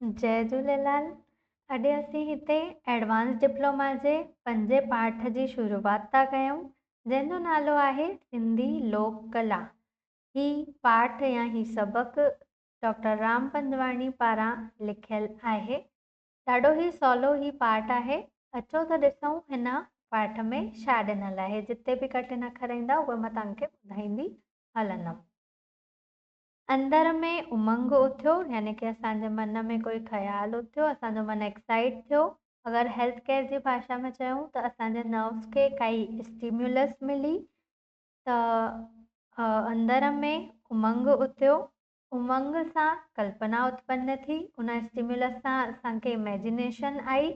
جئي جهوليلال اڄ اسين هتي ايڊوانس ڊپلوما جي پنجين پاٺ جي شروعات ٿا ڪيون جنهن جو نالو آهي سنڌي لوڪ ڪلا. هي پاٺ يا هي سبق ڊاڪٽر رام پنجواڻي پاران لکيل آهي. ڏاڍو ئي سولو هي پاٺ آهي. اچو ته ڏسون هن پاٺ ۾ ڇا ڏنل آهي. جتي به ڪٺن اکر ايندا اهي مان توهان کي ٻڌائيندي هلندم. اندر ۾ امنگ اٿيو يعني ڪه اسان جي من ۾ ڪوئي خيال اٿيو، اسان جو من ايڪسائيٽ ٿيو. اگر هيلٿ ڪيئر جي ڀاشا ۾ چئون ته اسان جي نروس کي ڪائي اسٽيميولس ملي ته اندر ۾ امنگ اٿيو، امنگ سان ڪلپنا اتپن ٿي، ان اسٽيميولس سان اسان کي اميجينيشن آئي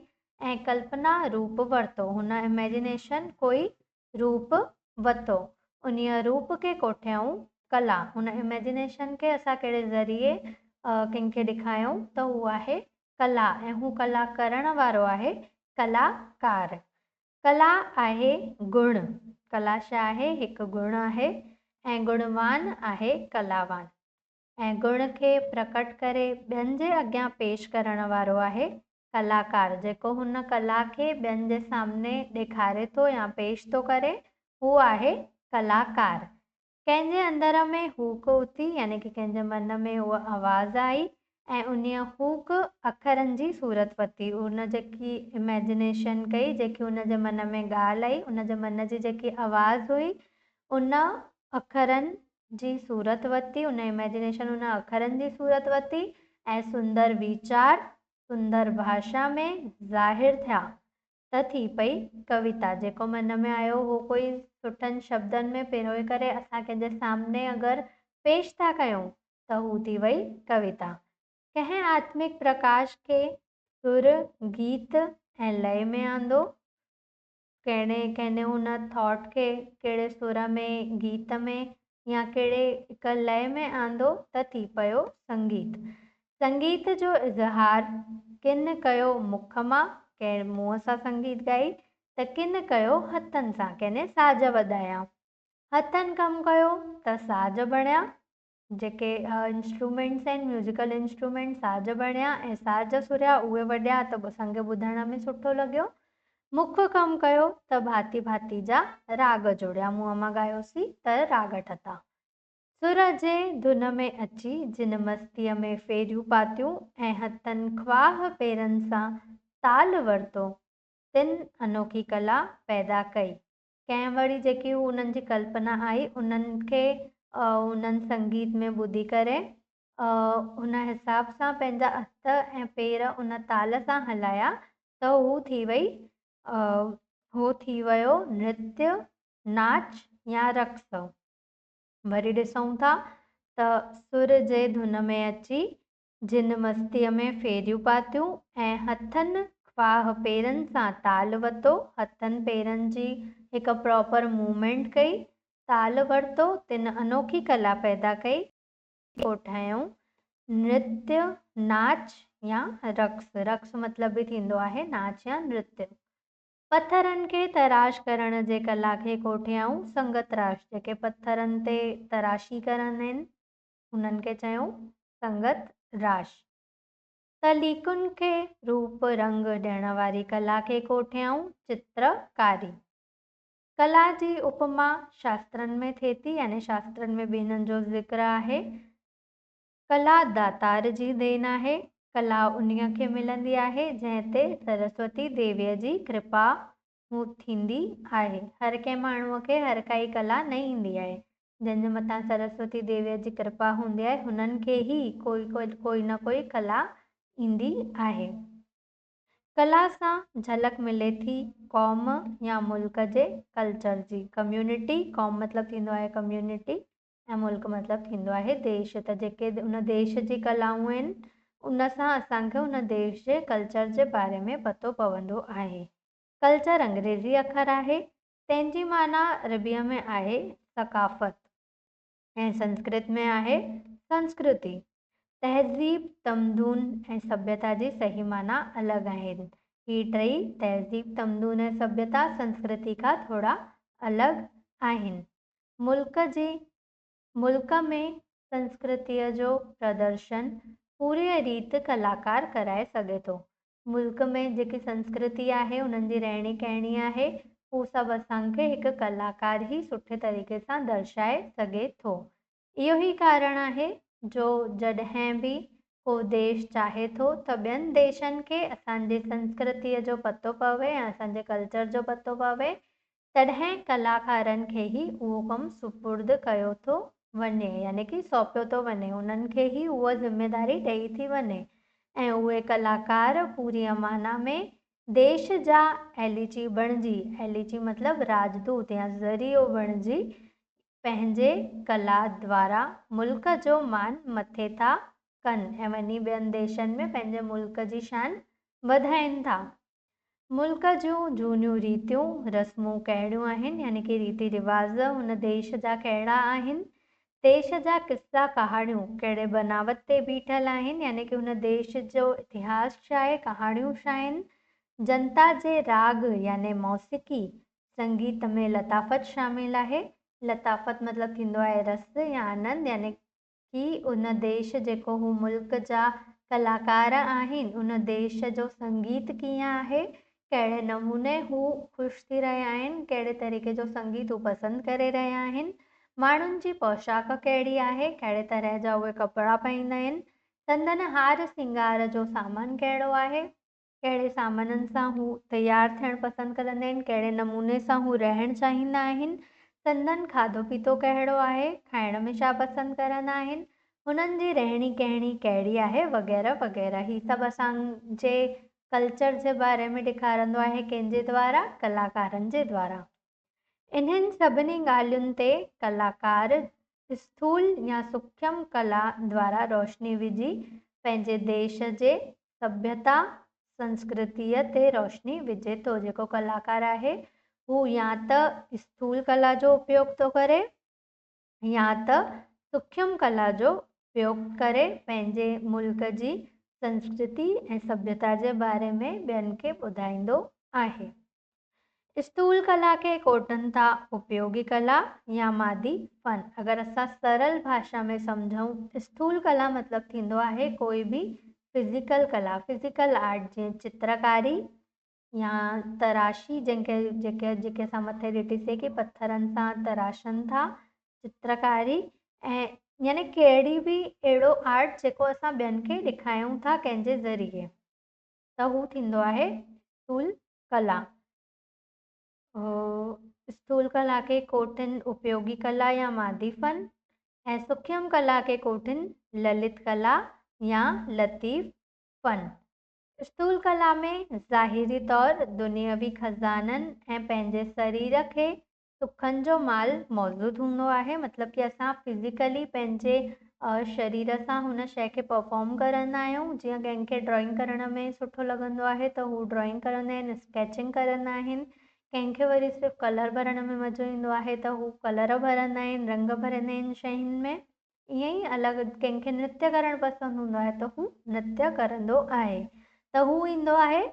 ۽ ڪلپنا روپ ورتو، هن اميجينيشن ڪوئي روپ وتو، انهيء روپ کي ڪوٺيائون ڪلا. هن اميجينيشن کي اسان ڪهڙي ذريعي ڪنهن کي ڏيکايون ته هو آهي ڪلا ۽ هو ڪلا ڪرڻ وارو آهي ڪلاڪار. ڪلا آهي گڻ. ڪلا ڇا آهي؟ هڪ گڻ آهي ۽ گڻوان آهي ڪلاوان ۽ گڻ کي پرڪٽ ڪري ٻين جي اڳيان پيش ڪرڻ وارو آهي ڪلاڪار جيڪو هن ڪلا کي ٻين جي سامني ڏيکاري ٿو يا پيش ٿو ڪري، هو آهي ڪلاڪار. ڪنهن جي اندر ۾ هوڪ اٿي يعني ڪه ڪنهن جي من ۾ اها آواز آئي ۽ انهيء هوڪ اکرن جي صورت ورتي. ان جيڪي اميجينيشن ڪئي، جيڪي ان جي من ۾ ڳالهه آئي، ان جي من جي جيڪي آواز هئي، ان اکرن جي صورت ورتي، ان اميجينيشن ان اکرن جي صورت ورتي ۽ سندر ويچار سندر ڀاشا ۾ ظاهر ٿيا ته ٿي پئي ڪويتا. جيڪو من ۾ آيو اهو ڪوئي سٺن شبدن ۾ پروئي ڪري اسان ڪنهن جي سامني اگر پيش ٿا ڪيون ته هو ٿي وئي ڪويتا. ڪنهن آتمڪ پرڪاش کي سر، گيت ۽ لئي ۾ آندو. ڪهڙي ڪنهن ان ٿاٽ کي ڪهڙي سر ۾، گيت ۾ يا ڪهڙي هڪ لئي ۾ آندو ته ٿي پيو سنگيت. سنگيت جو اظهار ڪن ڪيو مک مان، ڪنهن منهن سان سنگيت ڳائي ته ڪن ڪيو هٿن سان، ڪنهن ساز وڄايا. هٿن ڪم ڪيو ته ساز بڻيا، جيڪي انسٽرومينٽس آهن ميوزيڪل انسٽرومينٽ ساز بڻيا ۽ ساز سريا اهي وڄيا ته اسان کي ٻڌڻ ۾ سٺو لڳيو. مک ڪم ڪيو ته ڀاتي ڀاتي جا راڳ جوڙيا، منهن مان ڳايوسين ته راڳ ٺتا. سر جي ڌن ۾ اچي جن مستيء ۾ ڦيريون پاتيون ۽ هٿن خواهه پيرن سان تال ورتو، تن انوکي ڪلا پيدا ڪئي. ڪنهن وري جيڪي انهن جي ڪلپنا آئي انهن کي انهن سنگيت ۾ ٻڌي ڪري ان حساب سان پنهنجا هٿ ۽ پير ان تال سان هلايا ته هو ٿي وئي هو ٿي ويو نرتيه، ناچ يا رقص. وري ڏسون ٿا ته سر جي ڌن ۾ اچي جن مستيء ۾ ڦيريون پاتيون ۽ هٿن خواهه پيرن سان تال وتو، هٿن پيرن جي هڪ پراپر موومينٽ ڪئي، تال ورتو، تن انوکي ڪلا پيدا ڪئي، ڪوٺايائون نرتيه، ناچ يا رقص، رقص مطلب به ٿيندو آهي ناچ يا نرتيه. پٿرن کي تراش ڪرڻ جي ڪلا کي ڪوٺيائون سنگتراش، جيڪي پٿرن تي تراشي ڪرندا آهن. انهن کي چيائون سنگت راش. تخليقن کي روپ رنگ ڏيڻ واري ڪلا کي ڪوٺيائون چترڪاري. ڪلا جي اپما شاسترن ۾ ٿئي ٿي يعني شاسترن ۾ به انهن جو ذڪر آهي. ڪلا داتار جي دين آهي. ڪلا انهيء کي ملندي آهي جنهن تي سرسوتي ديويء جي ڪرپا ٿيندي آهي. هر ڪنهن ماڻهوء کي هر ڪائي ڪلا نه ايندي آهي. جنهن جي مٿان سرسوتي ديويء جي ڪرپا هوندي آهي، هنن کي ئي ڪوئي ڪوئي نه ڪوئي ڪلا ايندي آهي. ڪلا سان جهلڪ ملي ٿي قوم يا ملڪ جي ڪلچر جي. ڪميونٽي، قوم مطلب ٿيندو آهي ڪميونٽي ۽ ملڪ مطلب ٿيندو آهي ديش ته جيڪي ان ديش جي ڪلائون آهن ان سان اسان کي ان ديش جي ڪلچر جي باري ۾ پتو پوندو آهي. ڪلچر انگريزي اکر آهي تنهن جي معنيٰ عربيء ۾ آهي ثقافت ۽ سنسڪرت ۾ آهي سنسڪرتي. تهذيب، تمدن ۽ سڀيتا جي صحيح معنيٰ الڳ آهن. هي ٽئي تهذيب، تمدن ۽ سڀيتا سنسڪرتي کان ٿورا الڳ آهن. ملڪ جي ملڪ ۾ سنسڪرتيء جو پردرشن پوريء ريت ڪلاڪار ڪرائي سگهي ٿو. ملڪ ۾ جيڪي سنسڪرتي آهي، انهن جي رهڻي ڪهڻي آهي، هو سڀ اسان کي هڪ ڪلاڪار ئي سٺي طريقي سان درشائي سگهي ٿو. اهو ئي ڪارڻ آهي جو جڏهن به ڪو ديش چاهي ٿو ته ٻين ديشن کي اسان جي سنسڪرتيء جو پتو پوي ۽ اسان جي ڪلچر جو پتو پوي، تڏهن ڪلاڪارن کي ئي اهو ڪم سپرد ڪيو ٿو وڃي، يعني ڪي سونپيو ٿو وڃي، انهن کي ئي اها ذميداري ڏئي ٿي وڃي ۽ اهي ڪلاڪار پوريء معنيٰ ۾ ديش جا ايلچي بڻجي، ايلچي مطلب راڄدوت يا ذريعو بڻجي، پنهنجي ڪلا دوارا ملڪ جو مان مٿي ٿا ڪن ۽ وڃي ٻين ديشن ۾ پنهنجي ملڪ جي شان وڌائين ٿا. ملڪ جون جهونيون ريتيون رسمون ڪهڙيون آهن، يعني ڪي ريتي رواج هن ديش جا ڪهڙا آهن، ديش جا قصا ڪهاڻيون ڪهڙي بناوت تي بيٺل آهن، يعني ڪي هن ديش جو اتهاس ڇا آهي، ڪهاڻيون ڇا آهن، جنتا جي راڳ يعني موسيقي، سنگيت ۾ لطافت شامل آهي، لطافت مطلب ٿيندو آهي رس يا آنند، يعني ڪي ان ديش جيڪو هو ملڪ جا ڪلاڪار آهن، ان ديش جو سنگيت ڪيئن آهي، ڪهڙي نموني هو خوش ٿي رهيا آهن، ڪهڙي طريقي جو سنگيت هو پسند ڪري رهيا آهن، ماڻهن جي پوشاڪ ڪهڙي آهي، ڪهڙي طرح جا اهي ڪپڙا پائيندا آهن، سندن هار سينگار جو سامان ڪهڙو آهي. ڪهڙي سامانن سان هو تيار ٿيڻ پسند ڪرندا آهن، ڪهڙي نموني سان هو رهڻ چاهيندا آهن، سندن کاڌو پيتو ڪهڙو آهي، کائڻ ۾ ڇا پسند ڪرندا آهن، هنن جي رهڻي ڪهڻي ڪهڙي آهي وغيره وغيره. هي سڀ اسان جي ڪلچر جي باري ۾ ڏيکارندو آهي ڪنهن جي دوارا؟ ڪلاڪارن جي دوارا. انهن سڀني ڳالهين تي ڪلاڪار اسٿول يا سوکيم ڪلا دوارا روشني وجهي پنهنجي ديش جي سڀيتا، سنسڪرتيء تي روشني وجهي ٿو. جيڪو ڪلاڪار آهي هو يا ته اسٿول ڪلا جو اپيوگ ٿو ڪري يا ته سوکيم ڪلا جو اپيوگ ڪري پنهنجي ملڪ جي سنسڪرتي ۽ سڀيتا جي باري ۾ ٻين کي ٻڌائيندو آهي. اسٿول ڪلا کي ڪوٺن ٿا اپيوگي ڪلا يا مادي فن. اگر اسان سرل ڀاشا ۾ سمجهون اسٿول ڪلا مطلب ٿيندو آهي ڪوئي به فزيڪل ڪلا، فزيڪل آرٽ، جيئن چترڪاري يا تراشي، جنهن کي جيڪي جيڪي اسان مٿي ڏٺيسي ڪي پٿرن سان تراشن ٿا، چترڪاري ۽ يعني ڪهڙي به اهڙو آرٽ جيڪو اسان ٻين کي ڏيکايون ٿا ڪنهن جي ذريعي، ته هو ٿيندو آهي اسٿول ڪلا. اسٿول ڪلا کي ڪوٺين اپيوگي ڪلا يا مادي فن ۽ سکيم ڪلا کي ڪوٺين للت ڪلا يا لطيف فن. اسٿول ڪلا ۾ ظاهري طور دنيوي خزانن ۽ پنهنجي سرير کي سکن جو مال موجود هوندو آهي، مطلب ڪي اسان فزيڪلي پنهنجي شرير سان هن شيء کي پرفارم ڪرندا آهيون، جيئن ڪنهن کي ڊرائنگ ڪرڻ ۾ سٺو لڳندو آهي ته هو ڊرائنگ ڪرندا آهن، اسڪيچنگ ڪرندا آهن، ڪنهن کي وري صرف ڪلر ڀرڻ ۾ مزو ايندو آهي ته هو ڪلر ڀرندا آهن، رنگ ڀرندا آهن شين ۾، ائين ئي الڳ ڪنهن کي نرتيه ڪرڻ پسند هوندو آهي ته هو نرتيه ڪرندو آهي ته هو ايندو آهي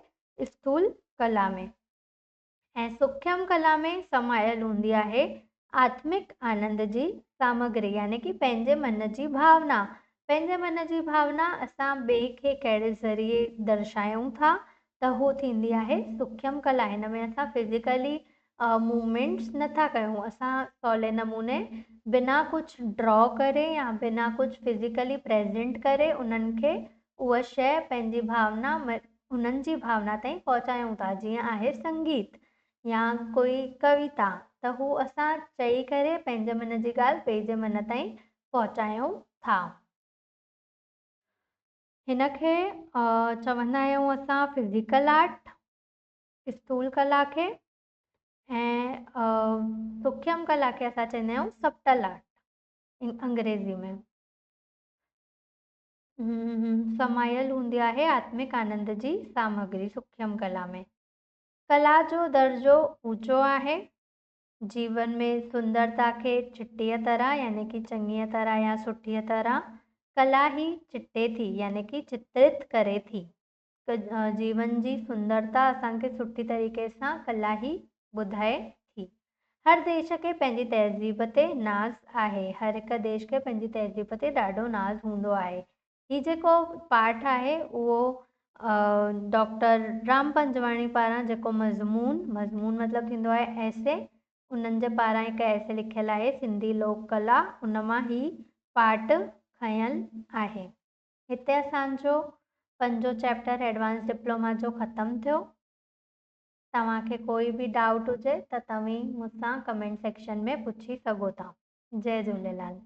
اسٿول ڪلا ۾. ۽ سکيم ڪلا ۾ سمايل هوندي آهي آتمڪ آنند جي سامگري، يعني ڪي پنهنجي من جي ڀاونا. پنهنجي من جي ڀاونا اسان ٻئي کي ڪهڙي ذريعي درشايون ٿا ته هو ٿيندي آهي سکيم ڪلا. هن ۾ اسان فزيڪلي موومينٽس نه ٿا ڪيون، اسان سولي نموني بنا ڪجهه ڊرا ڪري يا بنا ڪجهه فزيڪلي پريزنٽ ڪري انهن کي اها شيء پنهنجي ڀاونا انهن جي ڀاونا تائين پهچايون ٿا، جيئن آهي سنگيت يا ڪوئي ڪويتا ته هو اسان چئي ڪري پنهنجي من جي ڳالهه ٻئي جي من تائين پهچايون ٿا. هن کي چوندا آهيون اسان فزيڪل آرٽ، اسٿول ڪلا کي، ۽ سوکيم ڪلا کي اسان چوندا آهيون سبٽل آرٽ انگريزي ۾. سمايل هوندي آهي آتمڪ آنند جي سامگري سکيم ڪلا ۾. ڪلا جو درجو اوچو آهي. جيون ۾ سندرتا کي چٽيء طرح يعني ڪي چڱيء طرح يا سٺيء طرح ڪلا ئي چٽي ٿي يعني ڪي چترت ڪري ٿي. جيون جي سندرتا اسان کي سٺي طريقي سان ڪلا ئي ٻڌائي ٿي. هر ديش کي پنهنجي تهذيب تي ناز آهي. هر هڪ ديش کي پنهنجي تهذيب تي ڏاڍو ناز هوندو آهي. هي جيڪو پاٺ آهي اهو ڊاڪٽر رام پنجواڻي پاران جيڪو مضمون، مضمون مطلب ٿيندو آهي ايسي، انهن جي پاران هڪ ايسي لکيل آهي سنڌي لوڪ ڪلا، ان مان هي پارٽ کنيل آهي. هتي اسان جو پنجون چيپٽر ايڊوانس ڊپلوما جو ختم ٿيو. توهان کي ڪوئي به ڊائوٽ هجي ته توهين مون سان ڪمينٽ سيڪشن ۾ پڇي سگهو ٿا. جئي جهوليلال.